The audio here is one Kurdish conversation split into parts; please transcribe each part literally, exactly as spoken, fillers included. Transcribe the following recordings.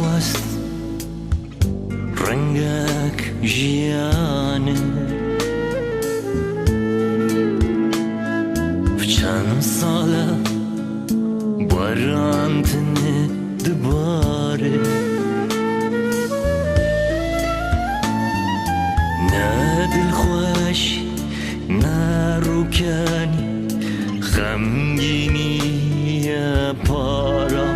West rengek jiyanê. Çend sal e baran tenê dibare. Ne dilxweş, ne rûkenî, xemgînî ye para.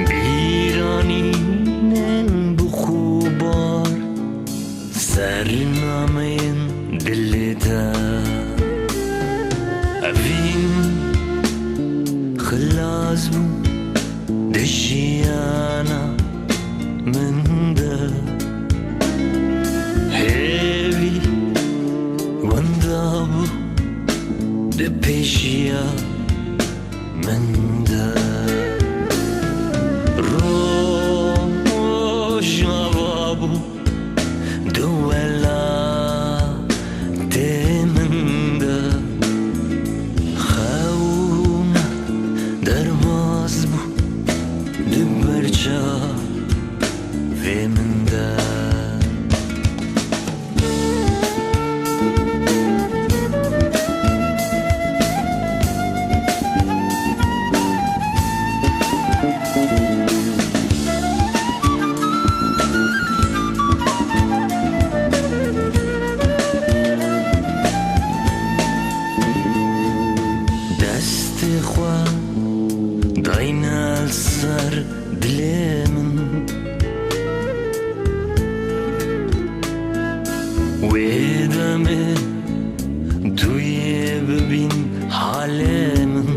Bîranînên bixûbar, ser nameyên dilê te. Evîn xilas bû di jiyana min de. Hêvî wenda bû di pêşiya min de. Rojava bû di welatê min de. Xew me derbas bû di berça vê min de. Destê xwe dayne li ser dilê min. Wê demê tu yê bibîn halê min.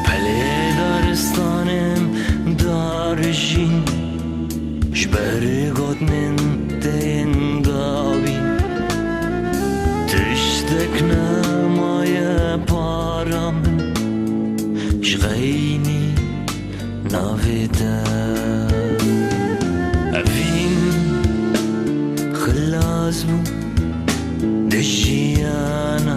Pelê daristanên darijîn, ji ber gotinên tên dawî. Tiştek nemaye para min, ji xeynî navê te. Evîn xilas bû di jiyana